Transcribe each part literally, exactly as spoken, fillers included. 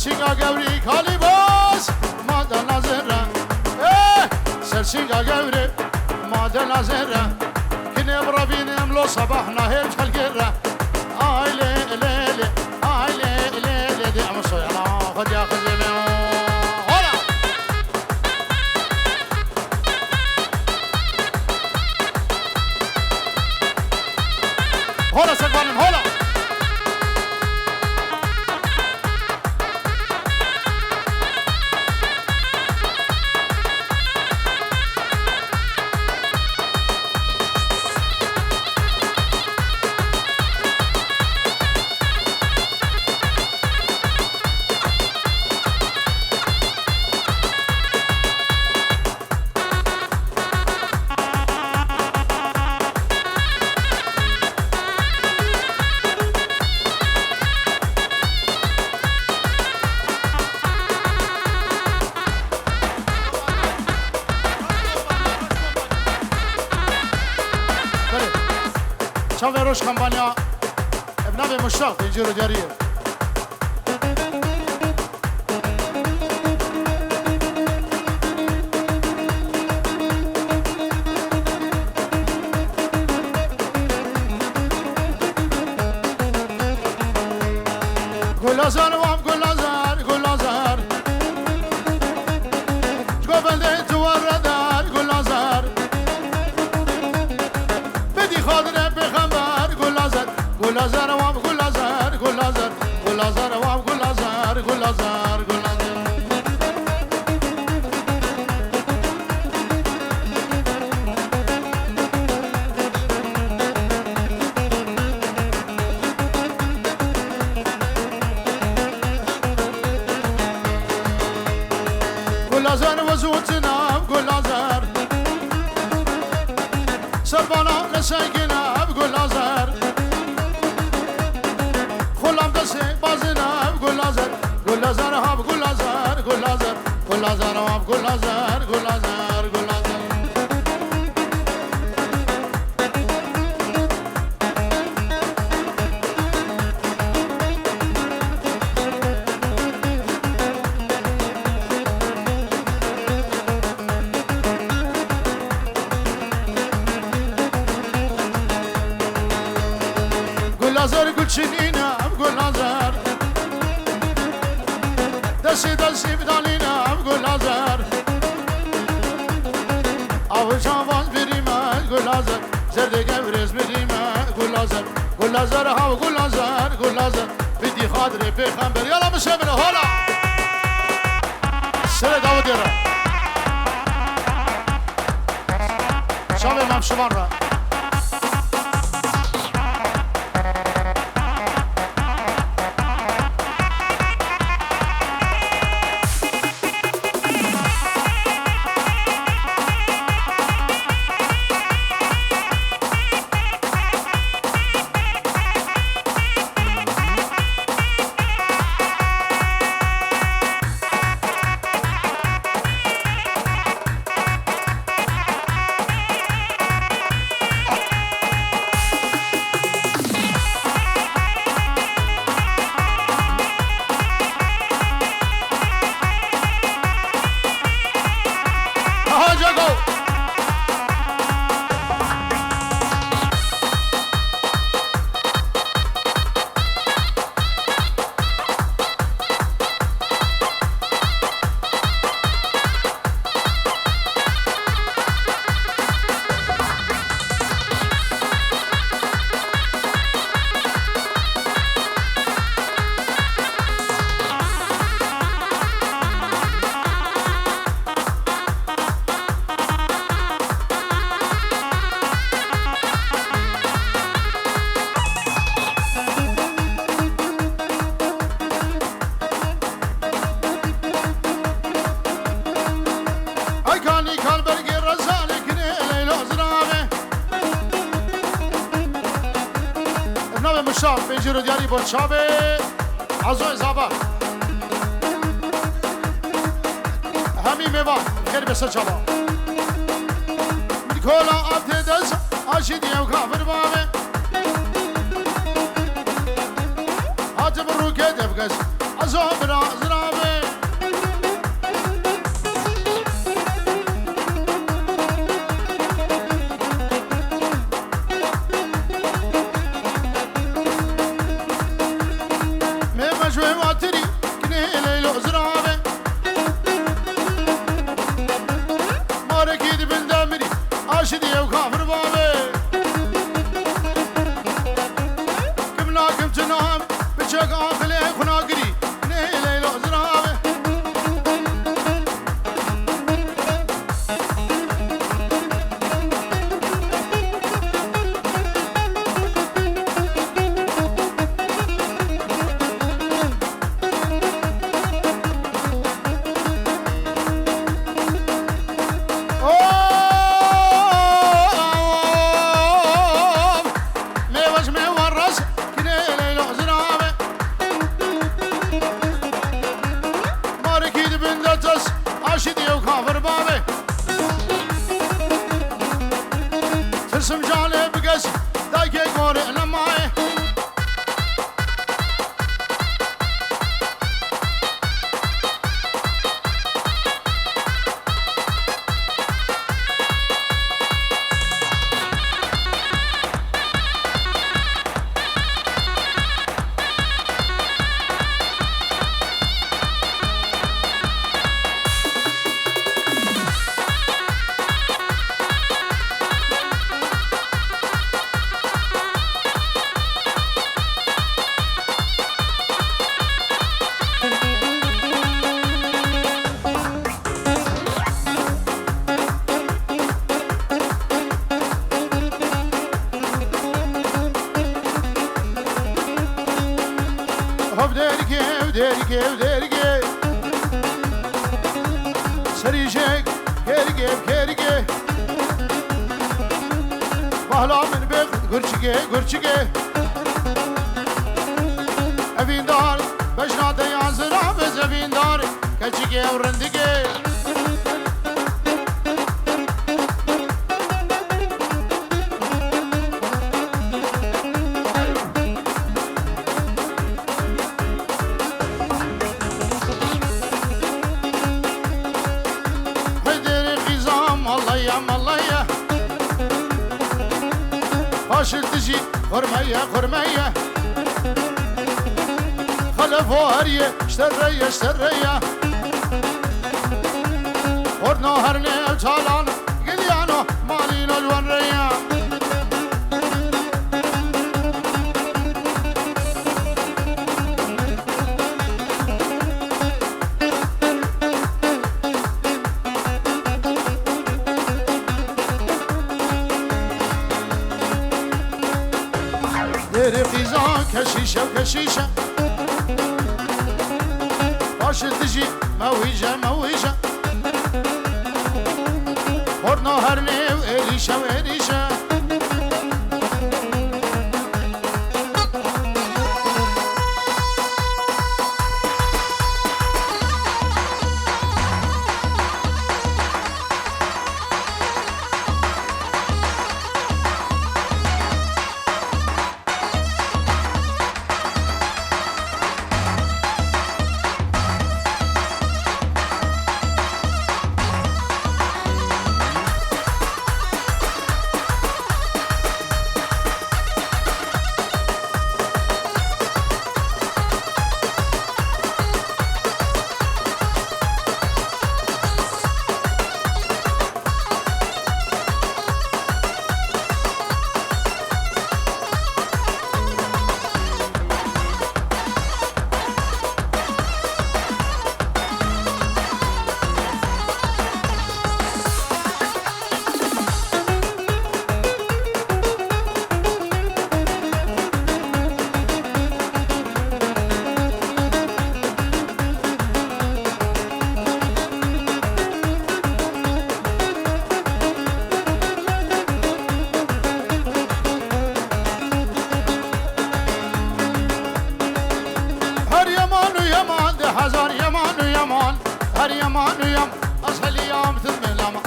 Şinga gewrî kalî baz, ma de nazire. Eh, ser şinga gewrî, ma de nazire. Kinê bi revînim lo sabah nahêl çelgire. Ay lê, lê, lê, ay lê, lê, lê, lê. Ama soyana, hadi ya kızım ya. Hola! Hola Sekbanim, hola! Belê. Çavê Roj kampanya, ev navê Muştax, pêncî ro diyarî ye. Gulazar wam gulazar, gulazar. Govendê tu war re dar, gulazar. Bidî xatirê pêxember, gulazar. Gulazar wam gulazar, gulazar. Gulazar wam gulazar, gulazar, gulazar. Gulazar wezûtina gulazar. Serbana neşegina gulazar. Xulam destê bazina gulazar. Gulazar hab gulazar, gulazar. Gulazar hab gulazar, gulazar, gulazar. Gulazer gulçinîne ev gulazer. Destê destê bidalîne ev gulazer. Awijan van birîme gulazer. Zerdê gevrêz birîme gulazer. Gulazer hav gulazer gulazer. Bidî xatirê pêxember. Yala mişe bile hola. Serê Dawidê re. Çavê Mam Şivan re. Aha, Jago. Ay kanî kal bergê rezalê kinê Leyla Zirave. Navê Mişa, pêncî ro diyarî bo çavê Azoyê Zava. Hemî mêvan, xêr be ser çava. Min kola atê dest, aşî diye kafir bave. Hati bi rûkê devges, Azo bira, zira Sos aşî diye û kafir bavê. Tirsim canê bikes dayikê gorê nemayê. Hop dergê, dergê, dergê. Serîjek, kergê, kergê. Bahla min bêx, gurçikê, gurçikê. Evîndar, bejna te yan zira biz evîndar. Keçikê û rindikê. Heyderê qîza mallaya, mallaya. Faşil dijî xurmeye, xurmeye. Xelefo heriyê, şterreye, şterreye. Xorno hernê ew çalan, giliyano, malîno li wan reya. Dêrê qîza keşîşe û keşîşe. Baş dijî mewîje, mewîje. Xorna hernê û êrîşe û êrîşe. Her yeman û yeman, de hezar yeman û yeman. Her yeman û yem, ez heliyam din melama.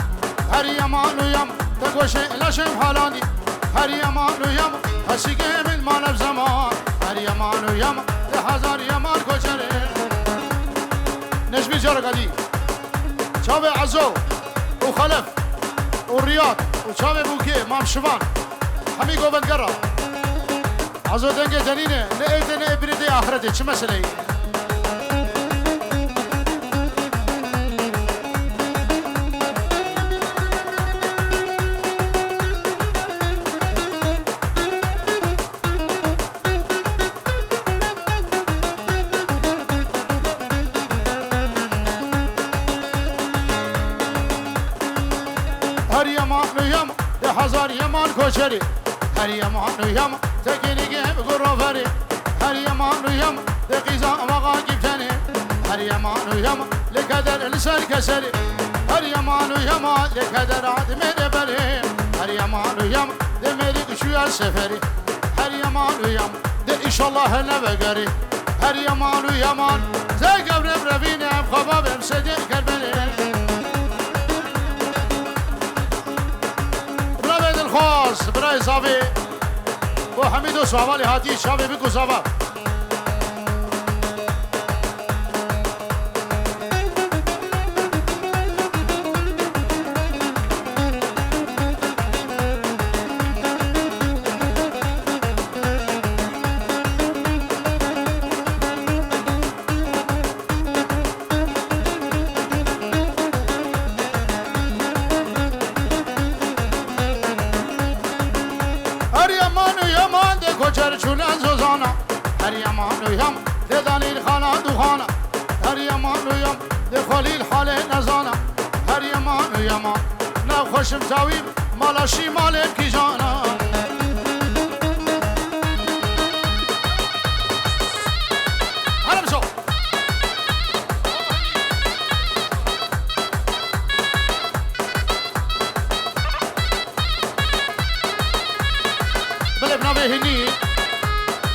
Her yeman û yem, te goşê leşem halandî. Her yeman û yem, hesikê min mane bi zeman. Her yeman û yem, de hezar yeman koçerê. Necmî careka dî. Çavê Ezo û Xelef û Riyad û çavê Bûkê, Mam Şivan, hemî govendger e. Ezo dengê denîne, ne ev de ne ev birê de axiretê, çi meseleyê? Her yeman û yem, de hezar yeman koçerî. Her yeman û yem, tekinî gem guroverî. Her yeman û yem, de qîza maxa gîftenî. Her yeman û yem, li keder li ser keserî. Her yeman û yema, li keder adimê de berî. Her yeman û yem, de mêrik çûye seferî. Her yeman û yem, de înşallah hene vegerî. Her yeman û yeman, te gevrem revîne, xweba bem sedê kerbe Zavê bo hemî dost û hevalê hatî çavê bik û zava. Her yeman û yeman dê koçer çûne zozana. Her yeman û yeman dê danîn xana duxana. Her yeman û yeman dê xwelîl halê nezana. Her yeman û yeman nexweşim tawî mala şî malê kîjana. Herem so. Belê, bi navê Hênî,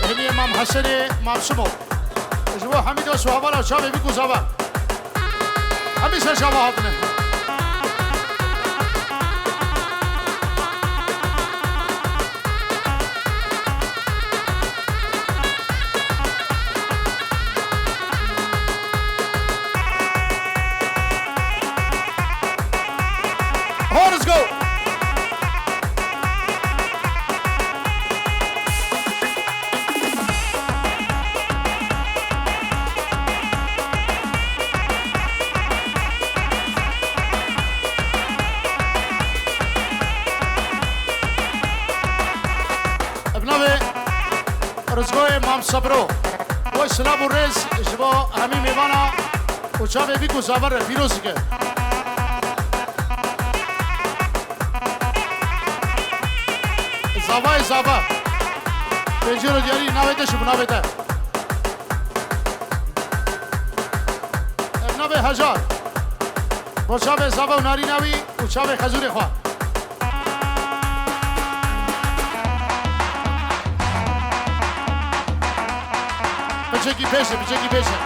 Hêniyê Mam Hesenê, Mam Simo. Ji bo hemî dost û hevala çavê bik û zava. Hemî ser çava hatine. Horns go! Bi navê Rizgoyê Mam Sebro. Wey silav û rêz ji bo hemî mêvana û çavê bîk û zaver re pîroz dike. Zavayê zava. Pêncî ro diyarî navê te ji bo navê te. Ev navê Hejar. Bo çavê zava û narîna wî û çavê xezûrê xwe. Piçekî pêş e, piçekî pêş e.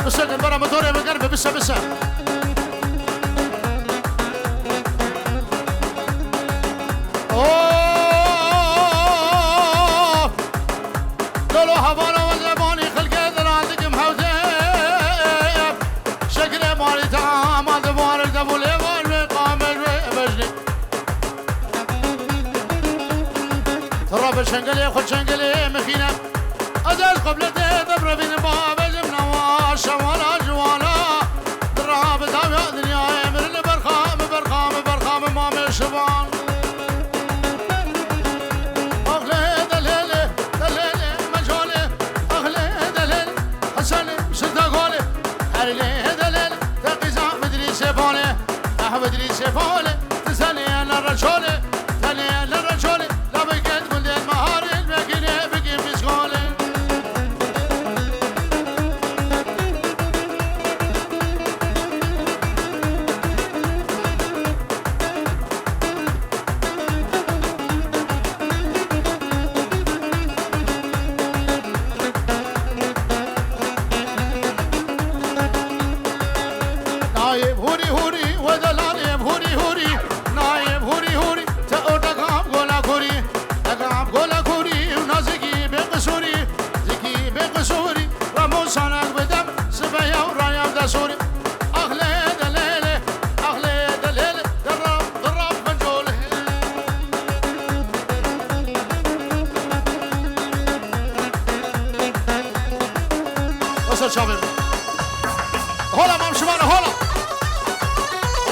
Bisekin, bera motorê min germ e, bise, bise. Oh! Lolo hevala we zemanî xelkê diran dikim hewdê. Şekilê marî te aman di marî te bû lê var wê qamel wê bejnî. Tira bi çengelê xwe çengelê mixîne. Ez ez qeblê te de birevînim babecim newa şewala ciwana. Tira bi dawiya dinyayê mirin berxa mi berxa mi berxa mi mamê şivan. Axlê delêlê, delêlê mecolê, axlê delêlê, Hesenê şirda golê, herlê delêlê, te qîza Midrîsê bolê, eh Midrîsê bolê, ti senê ne reçolê, tenê ne reçolê, la biket gundê meharê, mekînê bikin pîskolê. Nayê hûrî hûrî, we delalê hûrî hûrî. Nayê hûrî hûrî, te o degam gola kurî. Degam gola kurî û nazikî bê qisûrî. Zikî bê qisûrî, Ramosanek bidem, sibeya û raya de sûrî. Ax lê de lê lê, ax lê de lê lê, de rab, de rab bencol. Wesa çavê min. Hola mam şivan, hola.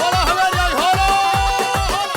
Hola hever yay, hola. Hola.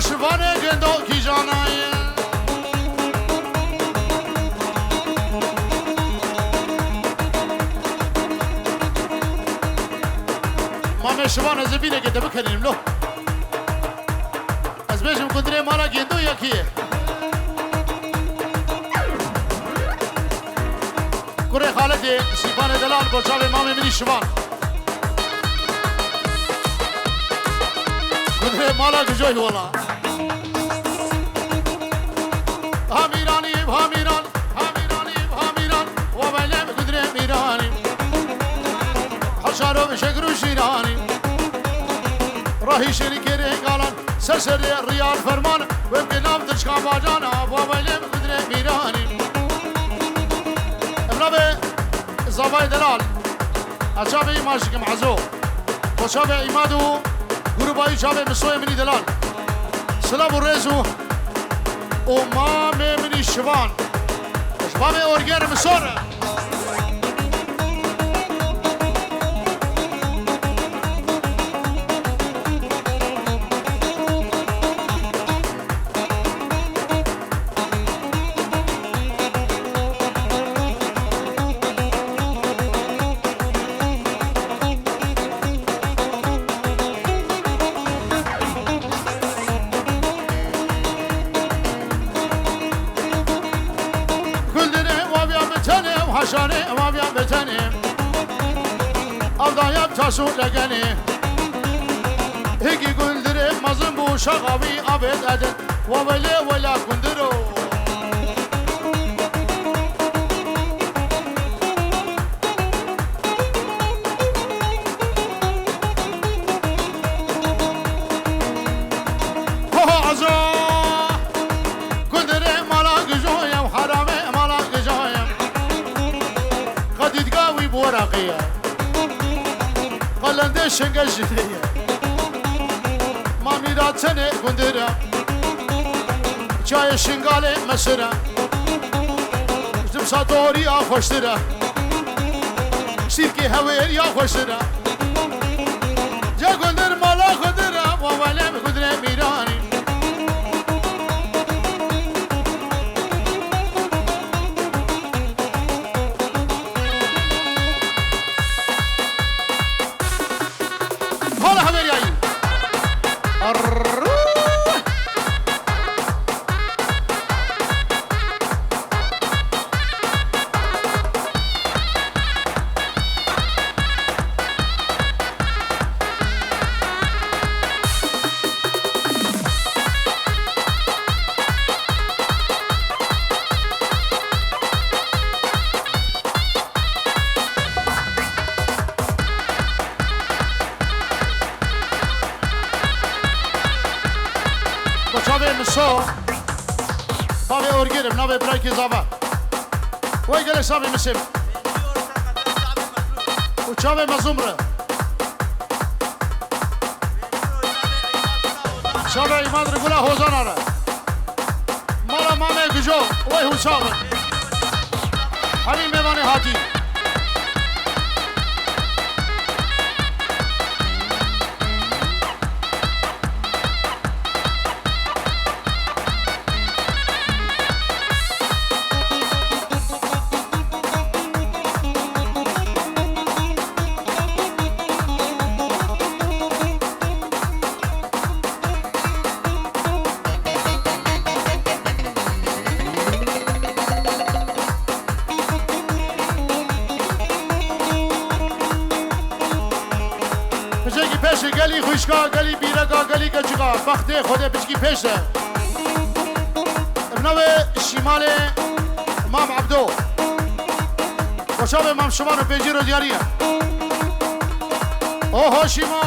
Şivanê gendo kîjana ye. Mamê Şivan, ez ê vînekê te bikenînim lo. Ez bêjim gundirê mala gendo yekî ye. Kurê xaletê Şîfanê delal bo çavê mamê min î Şivan. Gundirê mala gijoy wala. Ha Mîranî, ha Mîran, ha Mîranî, ha Mîran. Wa belê bi gundirê Mîranî. Haşaro şekru şîranî. Rahî şerî kêrê galan. Ser serê riyal ferman. Wê bi nav dirşka bacana. Wa belê bi gundirê Mîranî. Evlabe zavay delal. Açabe îmaşikim ezo. Bo çavê Îmad û grûba wî çavê Misoyê min î delal. Silav û rêz û, û mamê min î Şivan. Ji bavê Orger Miso re. Gundire waviya bi tenê, haşanê waviya bi tenê. Avdaya taşû legenê. Hêgî gundire mezin bû, şaxa wî avêt edin. Wa welê wela gundiro. Ho ho, azo! Gundire mala gijoyem, harame mala gijoyem. Qedîdga wî bi weraqê ye. Qelendê şinge jî heye. Mamîra tenê gundire. Çayê şingalê mesire. Ji dimsa dorî ya xweştir e. Sîrkê hewêr ya xweştir e. Ca gundir mala xwedir e, wa welê bi gundire Mîranî. Hala hevêriyayî. Arrrr. Bo çavê Miso, bavê Orgir, bi navê Birakê Zava. Wey gelek savê Misim. Û çavê Mezum re. Çavê Îmad re, Gula Hozana re. Mala mamê Gujo, wey hûn çav in. Hemî mêvanê hatî. Piçekî pêş e, gelî xwişka, gelî bîreka, gelî keçika. Bextê Xwedê piçkî pêş e. Bi navê Şîmalê Mam Ebdo. Xweşa be Mam Şivan û pêncî rojiyarî ye. Oho Şîma,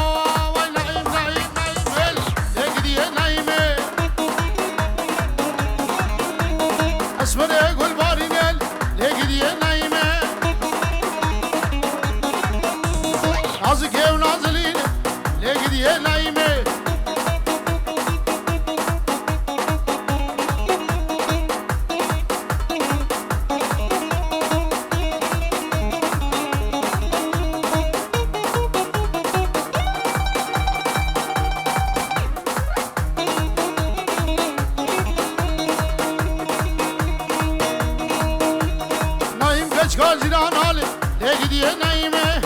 wey Naîm, Naîm, Naîm, el. Lê gidiye Naîmê. Esmerê gulbarîn el. Lê gidiye Naîmê. Nazikê û Nazilîn. Lê gidiye Naîmê. Gaziran halê lê gidiye neyme.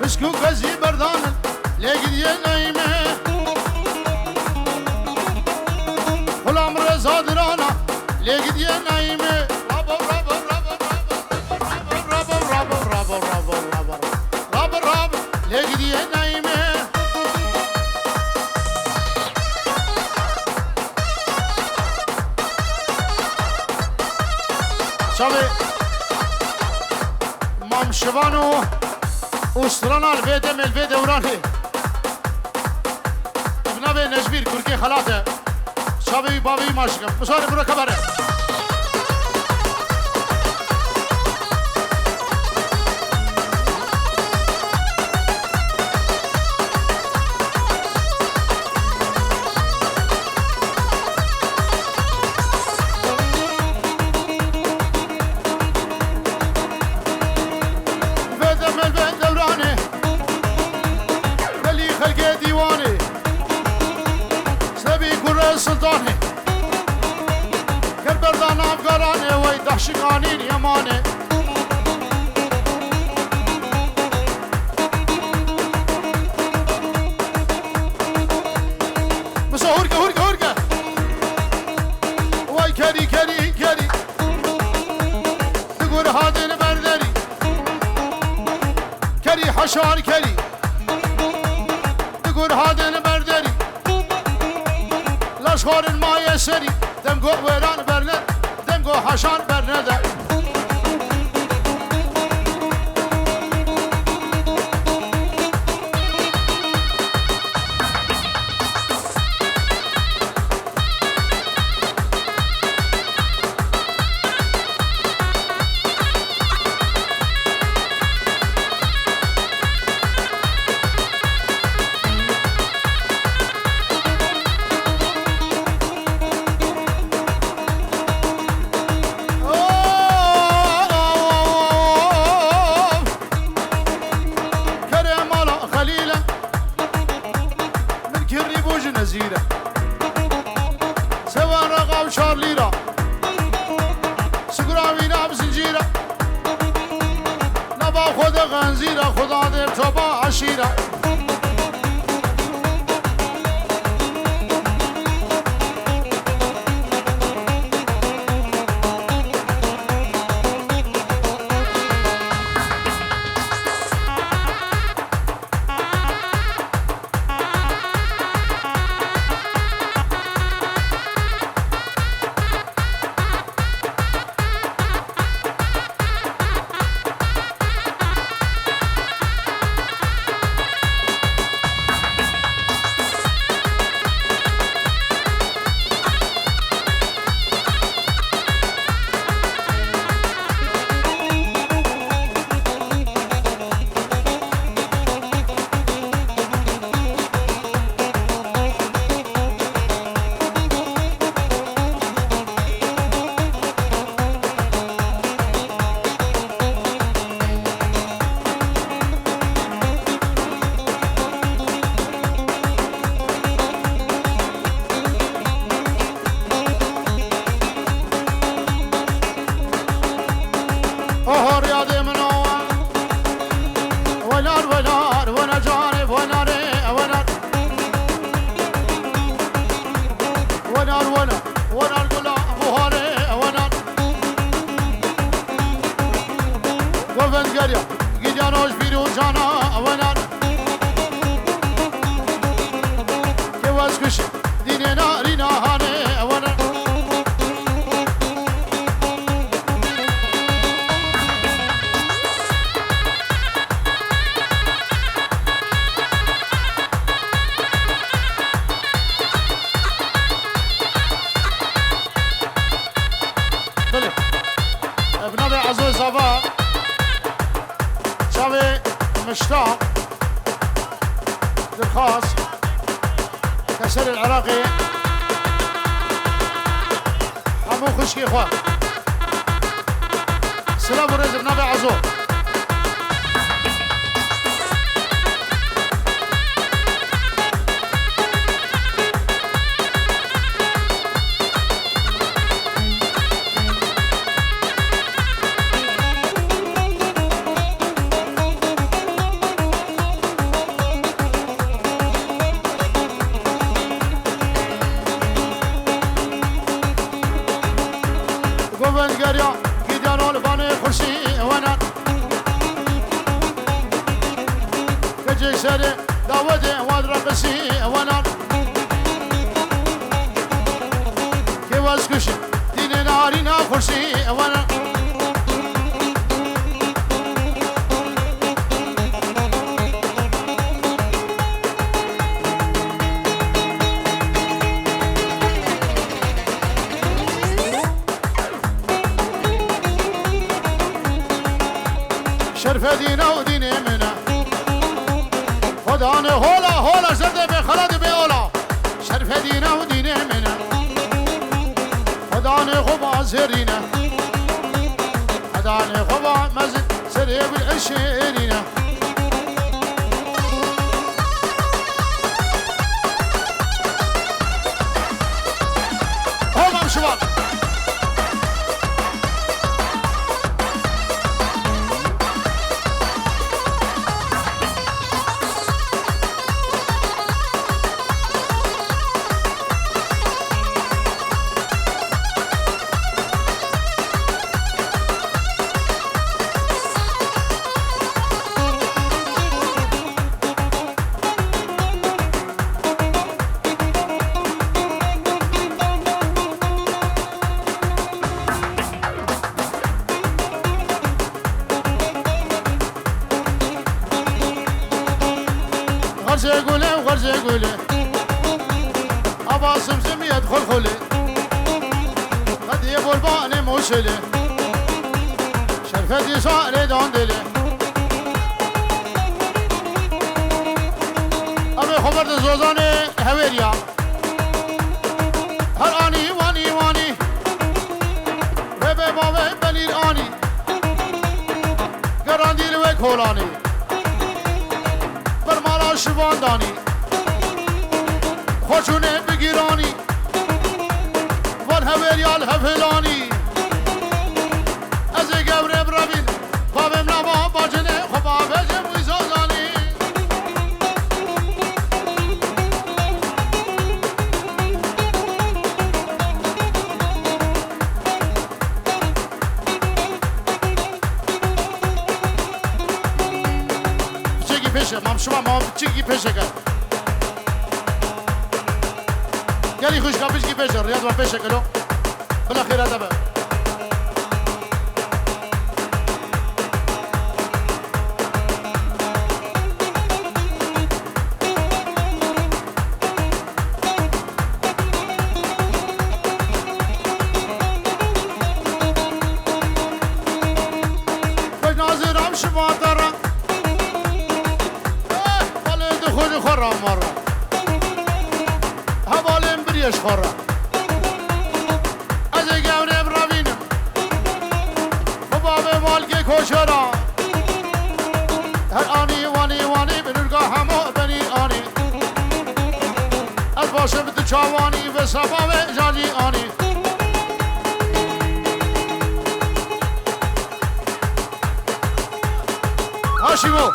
Pişk û kezî berdan lê gidiye neyme. Xulam Reza Dirana lê gidiye neyme. Rabo, rabo, rabo, rabo, rabo, rabo, rabo, rabo, rabo, rabo, rabo, rabo, lê gidiye neyme. Çavê Mam Şivan û Ustran al vê demê, vê dewranê. Bi navê Necmîr Kurkê Xelat e. Çavê wî bavê wî maşik e. Misarê biro kebere. Vê demê vê dewranê, belî xelkê dîwanê, Sebî kurê Sultanê, ker berda nav garanê, wey dehşikanîn yemanê. Miso hurke, hurke, hurke. Vay kerî, kerî, kerî. Di gur hadin berderî. Kerî heşar kerî. Di gur hadin berderî. Laş xwarin maye serî. Dem go weran berne. Dem go heşar berne de. Kerê mala Xelîl e. Min kirî bû ji nezîre. Sewan re xav çar lîra. Sigura wîna bi zincîre. Nava xwe de xenzîre, xuda dê toba eşîre. Oho, riyadê min o. Welar, welar, wena carê, wenarê, welar. Welar, welar, welar gula, buharê, welar. We vengeriya, gidyano ji bîr û cana, welar. Ke wez kuş, dînê narîna hanê, welar. Belê. Bi navê Ezo Zava, çavê Miştaq, Dirxas, Keserê Iraqê, hemû xwişkê xwe. Silav û rêz bi navê Ezo. Şî ewana. Şerfe dîne û dînê min e. Xwedanê hola, hola, zerdê bê xeladê bê ola. Şerfe dîne û dînê min e. Xwedanê xwe ba zerîne. Xwedanê xwe ba mezin serê bir eşêrîne. Hol mam şivan. Xercê gulê, xercê gulê. Ava simsimiyet xulxulê. Qediyê bolbanê moşelê. Şerfetî şarê dandêlê. Em ê xwe berdin zozanê hewêriya. Her anî wanî wanî. Bebe bavê belîr anî. Gerandî li wek holanî. Bermala şivan danî. Xwe çûnê bi gîranî. Van hevêriya li hev hilanî. Ez ê gewrê bi revîn. Bavê min ava bacine xwe bavêje wî zazanî. Piçekî pêşe, mam şima, mam piçekî pêşeke. Gelî xwişka piçekî pêşe, riyad me pêşeke lo. Bila xêra te be. Xweş nazir am şivan te re. Eh, balê di xwe ji xwe re me re. Hevalên biriyê ji xwe re. Ez ê gewrê bi revînim. Bi bavê valgê koşera. Her anî wanî wanî bi nurga hemo benî anî. Ez başim bi tu çawanî ve sabavê jalî anî. Haşîmo.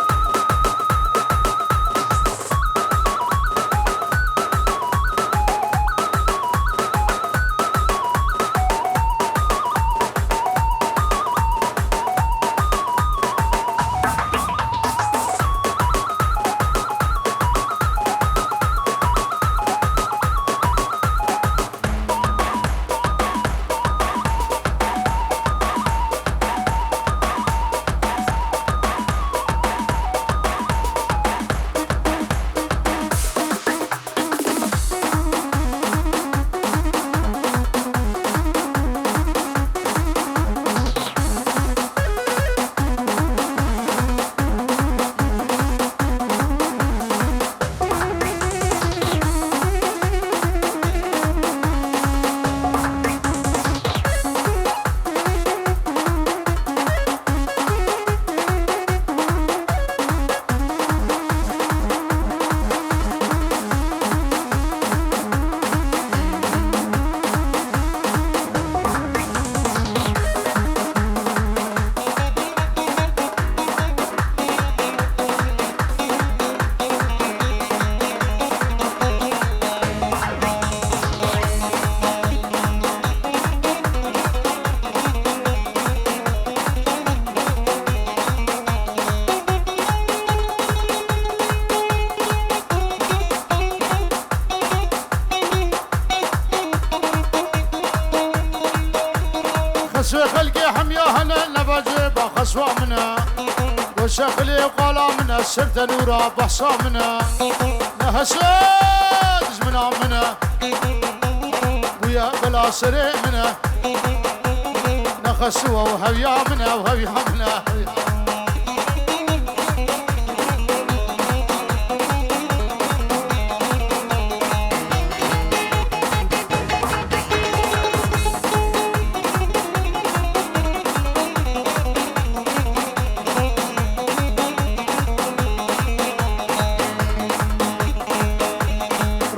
Swa min e, goşe xilê qala min e, ser tenûra behsa min e. Nexeso dijmina min e, bûye bela serê min e. Nexeso ew hewiya min e, ew hewiya min e.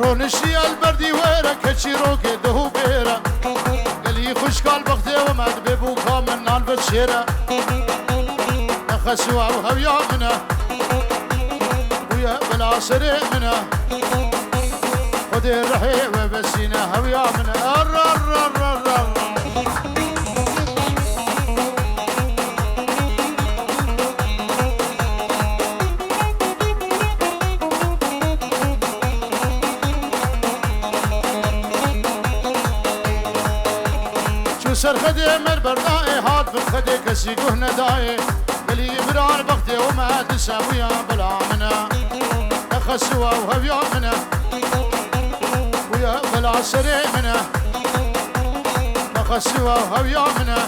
Roniştiye li ber dîwêre, keçîrokê duh û bêre. Gelî xwişka li bextê we me dibê bûka min nan ve şêre. Nexes û ew hewiya min e, bûye bila serê min e. Xwedê rihê we besîne hewiya min e. Ar, ar, ar, ar, ar. Çû ser xedê mer berdayê, hat bi xedê kesî guh nedayê. Gelî virar bextê û me dise bûya bela min e. Nexes û ew hewiya min e, bûye bela serê min e. Nexes û ew hewiya min e.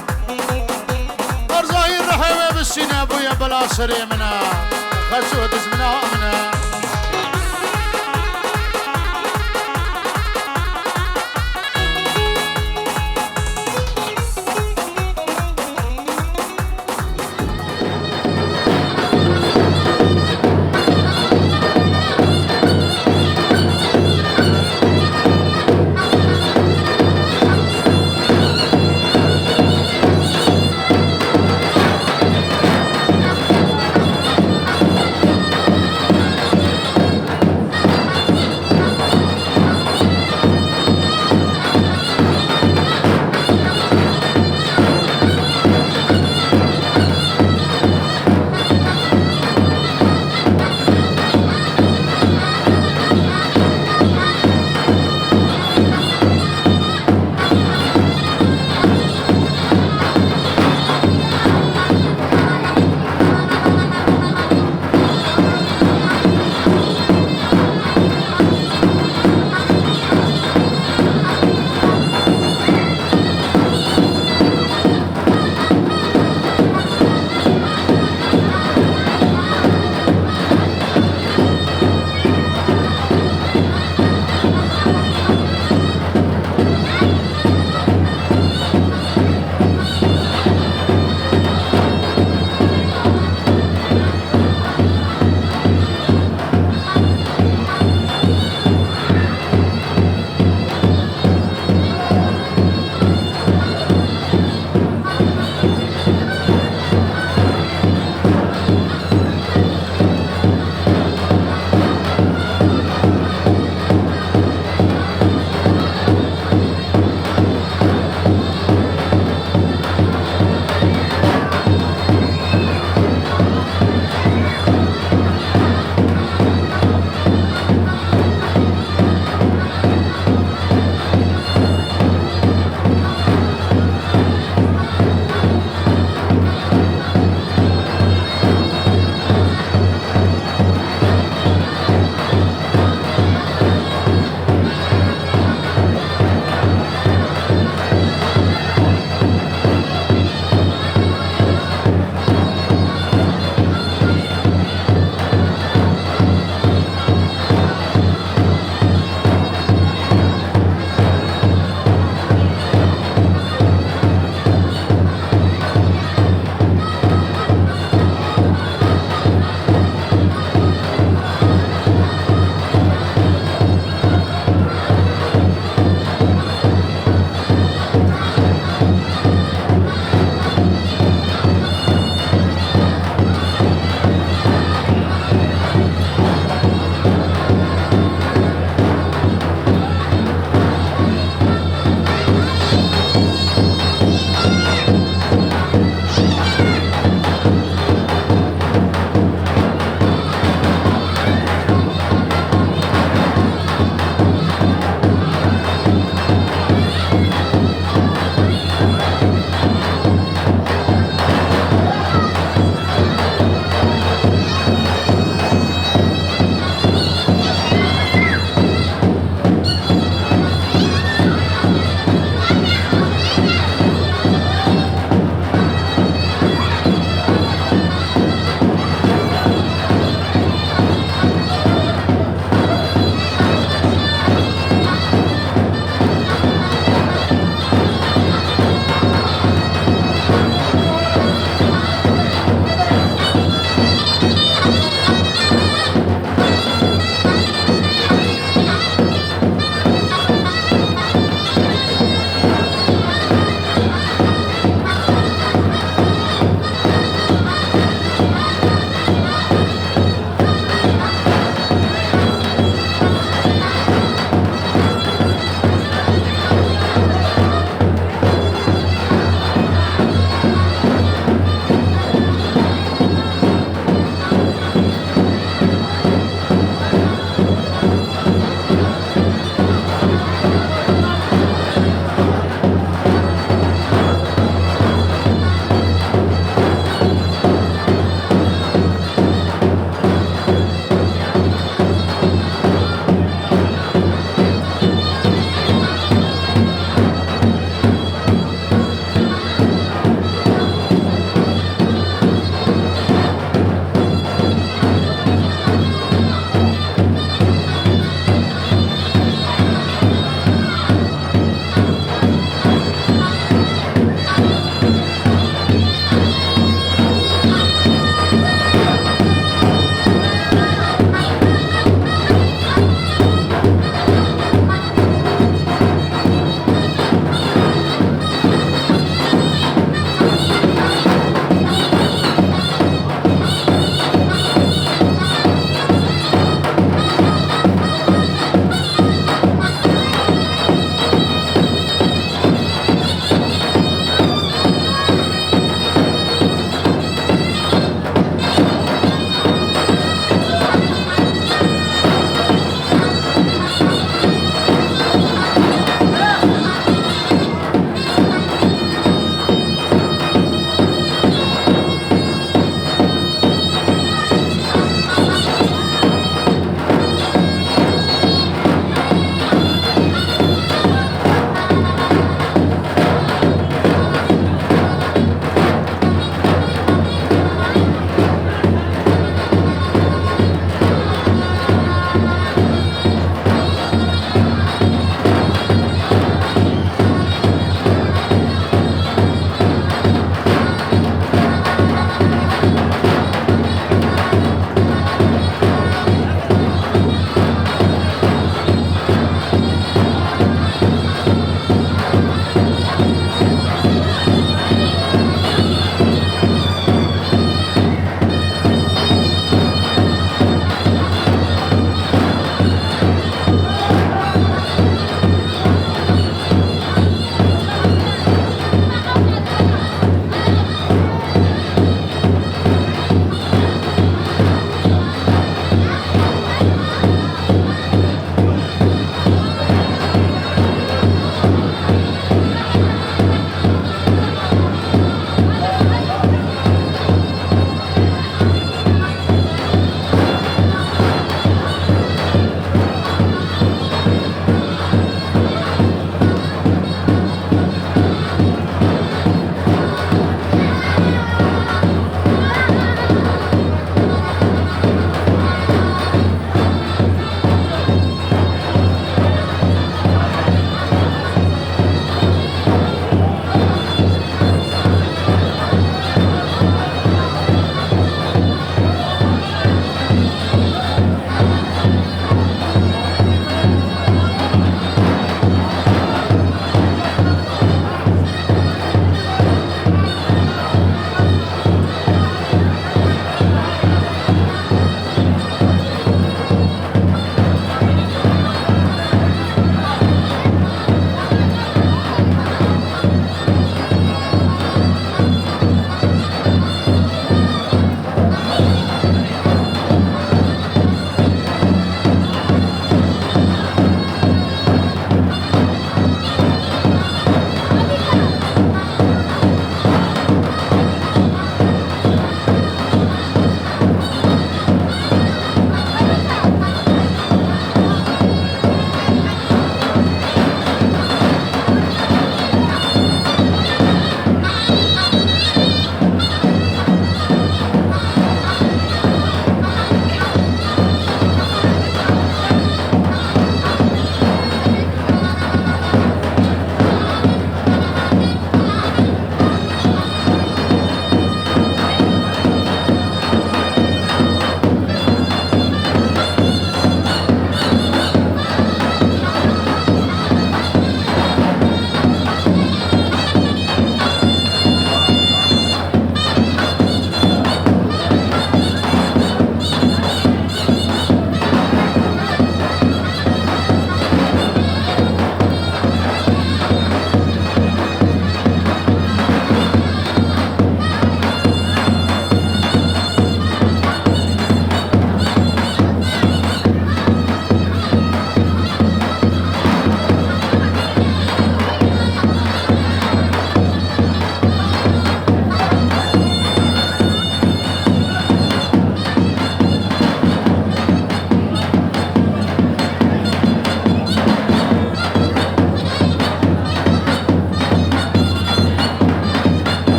Erzayî rihê wê bisîne, bûye bela serê min e. Nexes û dijmina min e.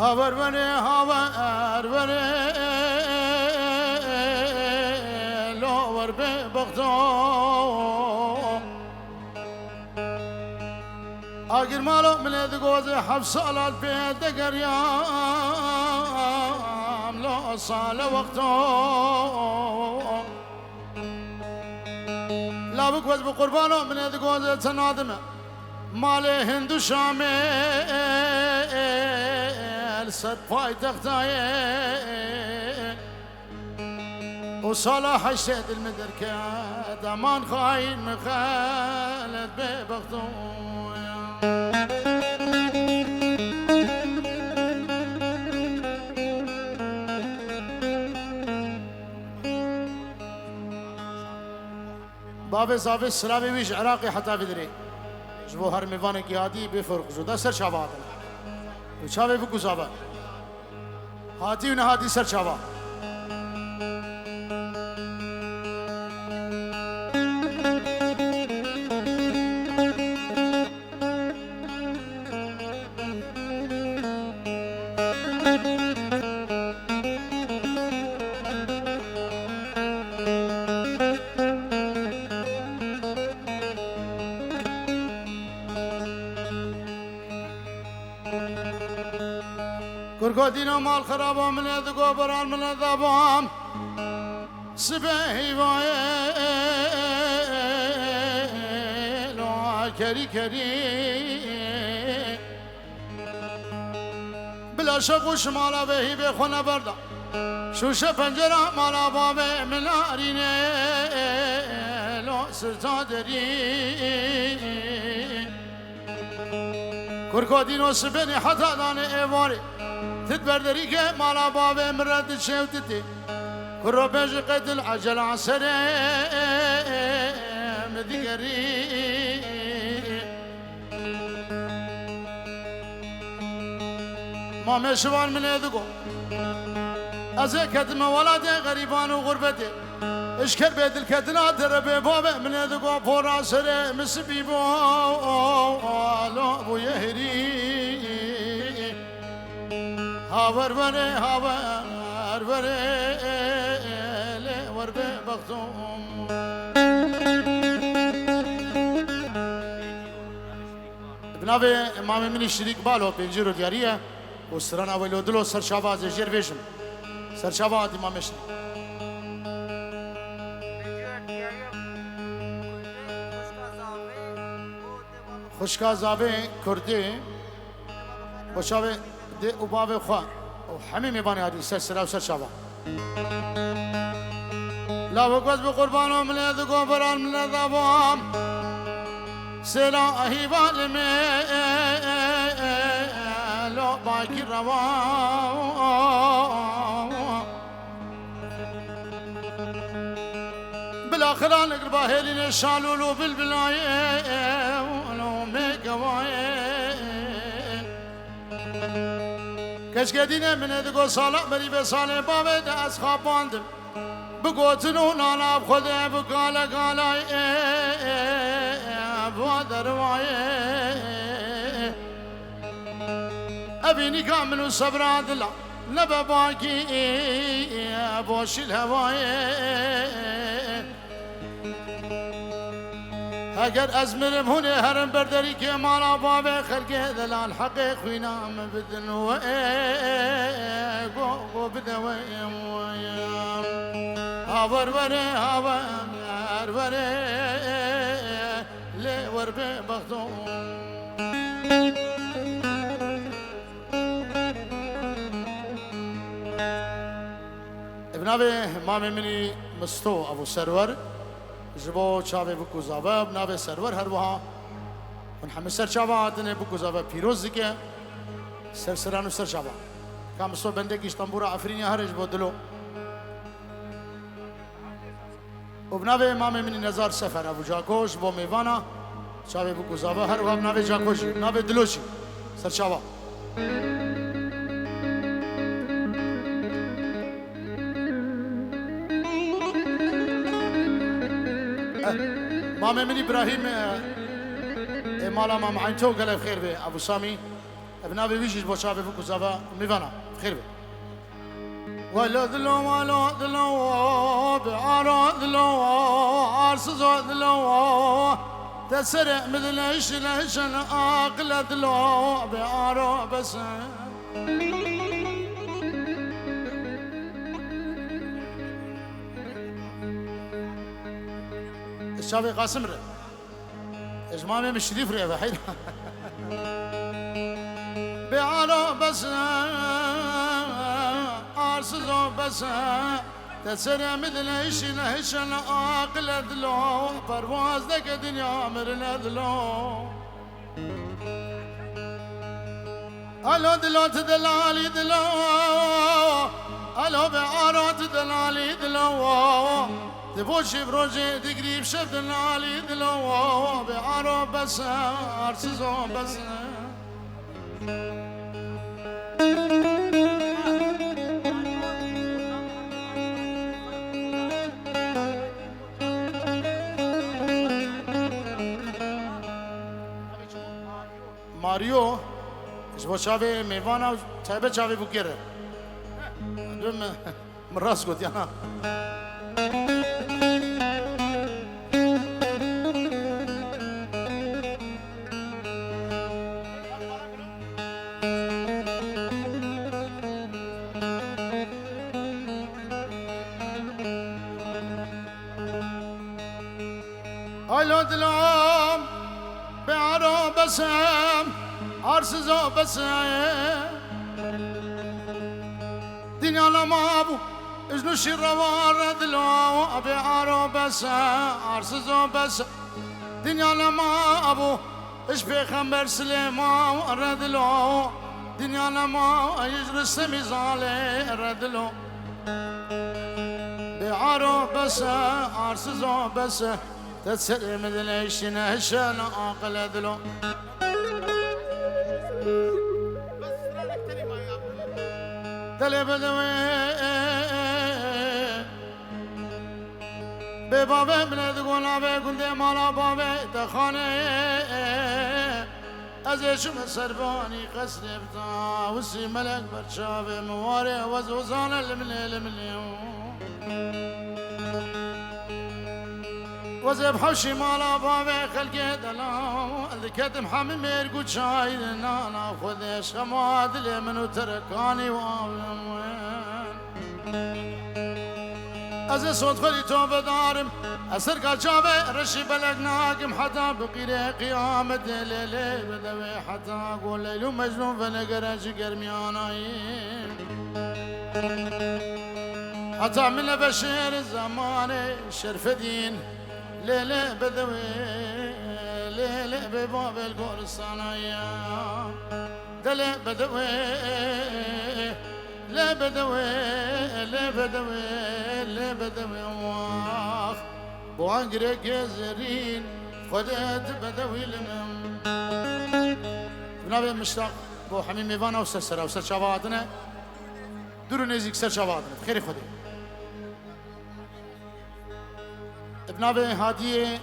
Haver verê, haver verê, lo wer bê bexto. Agir malo min ê digozê heft salat pê degeriyam, lo sale wexto. Lavik wez bi qurbano min ê digozê çi nadime. Malê Hind û Şamê li ser paytextayê. Û sala heştê dil min derket, eman xayîn min xelet bê bexto. Bavê zavê silavê wî ji Iraqê heta vê dirê. Ji bo her mêvanekî hatî bê ferq ji da ser çava hatine. Û çavê bikuzave. Hatî û nehatî ser çava. Kurko dîna mal xiraba min ê digo beran min ê daban. Sibê hîvayê lo kerî kerî. Bila şeq û şimala vê hîvê xwe neberda. Şûşe pencera mala bavê min arîne lo sirta derî. Kurko dîno sibênê heta danê êvarê. Tit berderî ke mala bavê min re diçe û titê. Kuro bêjî qetil ecela serê min digerî. Mamê şivan min ê digo. Ez ê ketime welatê xerîban û xurbetê. Ji kerbê dilketina te re bê bavê min ê digo pora serê min sibî bo, lo bûye herî. Haver verê, haver verê, lê wer bê bexto. Bi navê mamê min î Şirîk Balo, pêncî ro diyarî ye. Û strana wê lo dilo serçava ez ê jêr vêjim. Serçava hatî mamê Şirîk. Xwişka zavê Kurdî, bo çavê dê û bavê xwe û hemî mêvanê hatî ser sira û serçava. Lawik wez bi qurbano min ê digo beran min ê davam. Sêla hîvalê me lo bakî rewa. Bila xiranik li bahêlînê şalûl û bilbilayê lo me gewayê. Keçke dîne min ê digo sala berî vê salê bavê de ez xapandim. Bi gotin û nana bi xwe de bi gale galayê va derwayê. Evî nîka min û sebra dila nebe bakî boşî li hewayê. Heger ez mirim hûn ê herin ber derî kê mala bavê xelkê delal heqê xwîna min bidin we go go bide we. Haver were haver were lê wer bê bexto. Bi navê mamê min î Misto evo Serwer, ji bo çavê bikuzave, bi navê Serwer her wiha hûn hemî ser çava hatine bikuzave pîroz dike, ser siran û ser çava. Ka Misto bendekî ji tembûra Efrînê here ji bo dilo. Û bi navê mamê min î Nezar Sefer evo Cako ji bo mêvana çavê bikuzave, her wiha bi navê Cako jî, bi navê dilo jî. Serçava. Eh, mamê min Îbrahîm, eh, ê mala Mam Eynto gelek xêr bê, Ebû Samî. Ev navê wî jî ji bo çavê bû ku zava mêvana. Xêr be. Welo dilo, welo dilo, bi aro dilo, arsizo dilo, te serê min dilê şile şin aqile dilo, bi aro bes. Çavê Qasim re. Ji mamê min Şirîf re ve heyra. Bê aro bes, arsizo bes, te serê min dilê şile şin aqile dilo, perwaz deke dinya mirine dilo. Alo dilo, tu delalî dilo. Alo be aro, tu delalî dilo. Ti bo şev rojê digrî bi şev delalî dilo. Be aro bes, arsizo bes. Mario, ji bo çavê mêvana û taybet çavê bûkê re. Dibim, min rast got, yana. Alo dilam, be aro besem, arsizo besem. Dinya lema bû, ijnu şîrewa re dilo, be aro bese, arsizo bese. Dinya lema bû, iş pêxember Silêman re dilo. Dinya lema, iş Ristemî Zalê re dilo. Be aro bese, arsizo bese. Te serê min dilê şine şena aqile dilo. Delê bedewê, bê bavê min e, digo navê gundê mala bavê te xanê. Ez ê çime servanî qesrê bi tawisî, melek ber çavê min warê, wez ozane limlê limlê. Wez ê bi hewşî mala bavê xelkê delal diketim, hemî mêrg û çayî nana Xwedê şema dilê min û terekanî û avê min. Ez ê sotxwerî to vedarim, ez serka çavê reşî belek nakim, heta bi qîrê qiyametê lê lê bedewê, heta ku Leyl û Mecnûn venegere ji germiyanayî. Heta min nebe şêr zemanê Şerfedîn, lê lê bedewê, lê lê bê bavê li goristanayê. Delê bedewê, lê bedewê, lê bedewê, lê bedewê, wax. Bi wan girêkê zerîn, Xwedê tu bedewî li min. Bi navê Miştaq bo hemî mêvana û ser sera û ser çava hatine. Dûr û nêzîk ser çava hatine. Bi xêrê Xwedê. Bi navê Hadiyê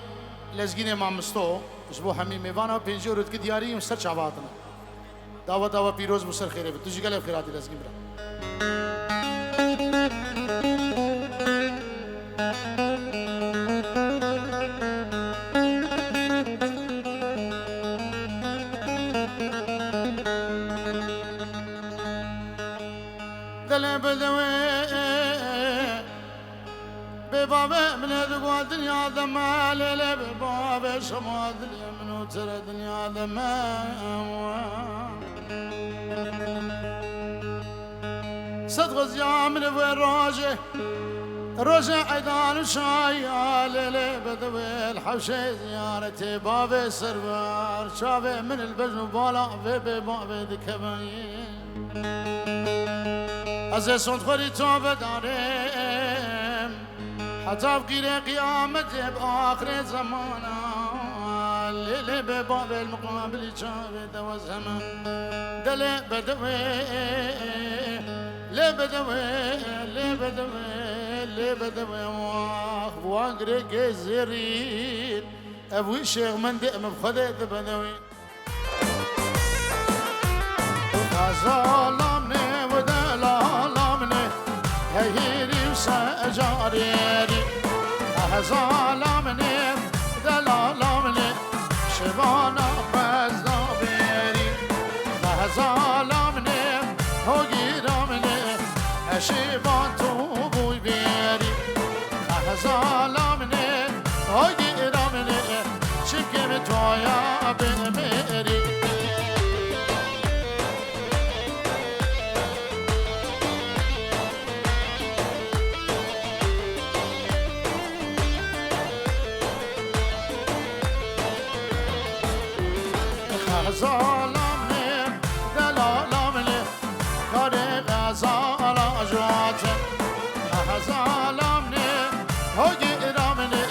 Lezgînê Mamisto, ji bo hemî mêvana pêncî euro dike diyarî û ser çava hatine. Dawa dawa pîroz bû, ser xêrê bû. Tu jî gelek xêr hatî Lezgîn bira. Dilê bi dewê, bê bavê min ê digo dinya de me, lê lê bê bavê şema dilê min û tere dinya de me. Sed xweziya min vê rojê, rojê eydan û şaya, lê lê bedewê li hewşê ziyaretê bavê serwer, çavê min li bejn û bala vê bê bavê dikevin. Ez ê sond xwerî to vedarim, heta bi qîrê qiyametê bi axirê zemana. Lê lê bê bavê li miqabilî çavê te wez heme. De lê bedewê, lê bedewê, lê bedewê, lê bedewê, wax, bi wan girêkê zêrîn. Ev wî şêx min dê min bi Xwedê di bedewê. Xezalamnê û delalamnê, heyîrî û secarêrî. Xezalamnê, delalamnê, şivana xwezda bêrî. Xezalamnê, hogîramnê, eşîvan tu bûy bêrî. Xezalamnê, hogîramnê, çimkê min toya bimêrî. Xezalamnê, delalamnê, karê xezala jotin. Xezalamnê, hogîramnê,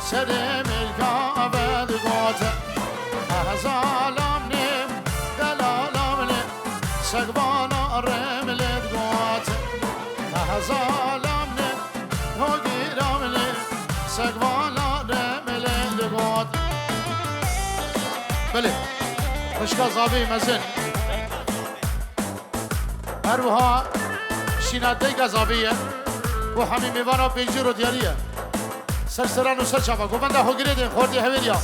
serê milka ve digotin. Xezalamnê, delalamnê, segvana remlê digotin. Xezalamnê, hogîramnê, segvana remlê digot. Belê. Xwişka Zavî mezin. Her wiha şîna deyka Zavî ye. Bo hemî mêvana pêncî ro diyarî ye. Ser seran û ser çava. Govenda hogirê de, xortê hewêriya.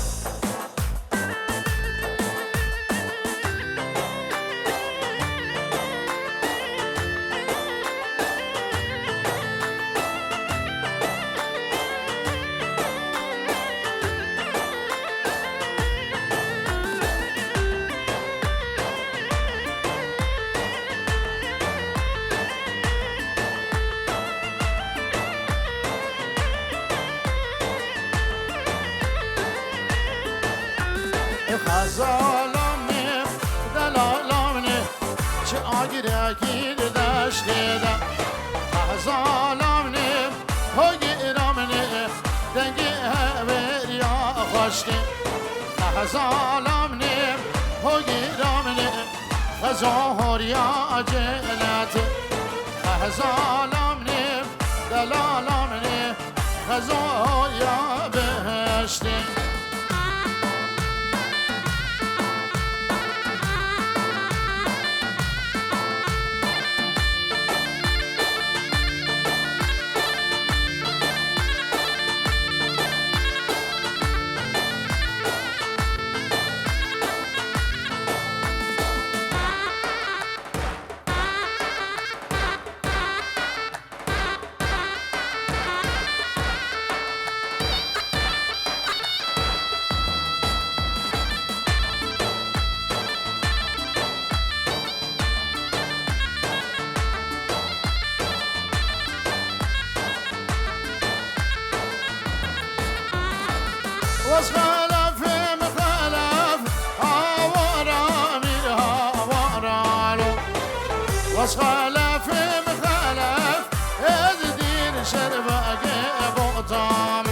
Xezalamnê, delalamnê, çi agirekî di deştê de. Xezalamnê, hogîramnê, dengê hewêriya xweştê. Xezalamnê, hogîramnê, xezo horiya cenetê. Xezalamnê, delalamnê, xezo ya behiştê. Wes xelefê min xelef, hawara mîr hawara lo. Wes xelefê min xelef, ez dîn şerbegê botam.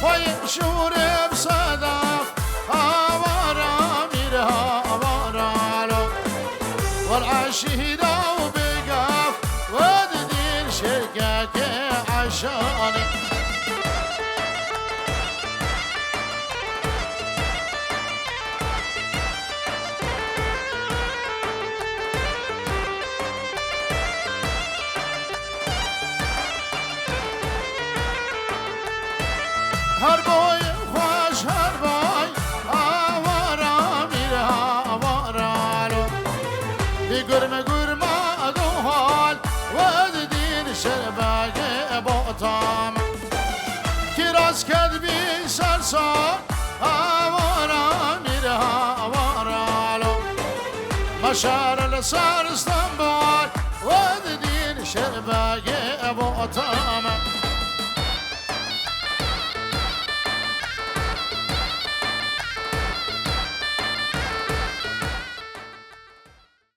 Xweyê şûrê bi sedaf, hawara mîr hawara lo. Wal eşîra û bêgaf, we didîn şêrkekê eşanî. Her boy xweş, her boy, hawara mîr hawara lo. Bi gurme gurma dohal, we didîn şerbegê botam. Kiraz kedbî sersan, hawara mîr hawara lo. Meşar li ser Stenbol, we didîn şerbegê botam.